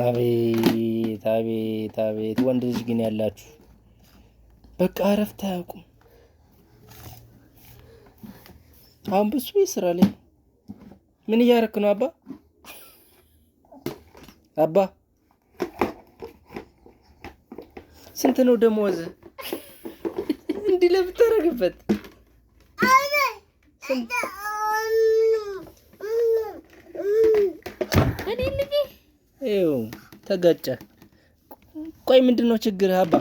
አቤት አቤት አቤት! ወንድ ልጅ ግን ያላችሁ በቃ እረፍት አያውቁም። አሁን ብሱ ስራ ላይ ምን እያደረክ ነው አባ? አባ ስንት ነው ደሞዝ? እንዲህ ለምታደርግበት ይኸው ተጋጨ። ቆይ ምንድን ነው ችግርህ አባ?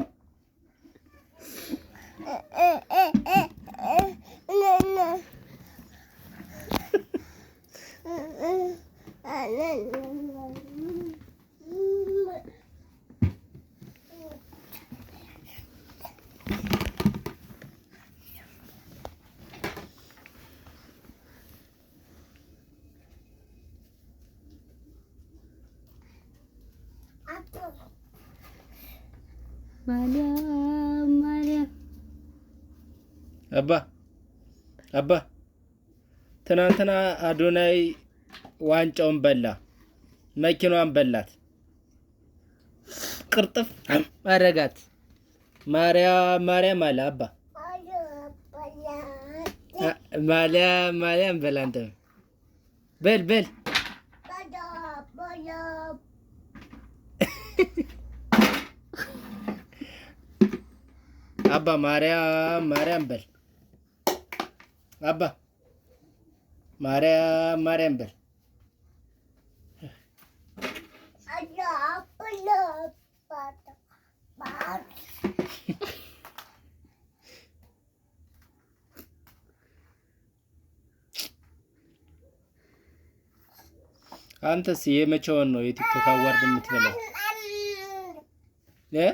ማርያም ማርያም። አባ አባ ትናንትና አዶናይ ዋንጫውን በላ፣ መኪናዋን በላት፣ ቅርጥፍ አረጋት። ማርያም ማርያም አለ አባ። ማርያም ማርያም በል አንተ በል በል። አባ ማርያም ማርያም በል አባ ማርያም ማርያም በል። አንተስ የመቼውን ነው የቲክቶክ award የምትበላው? እ?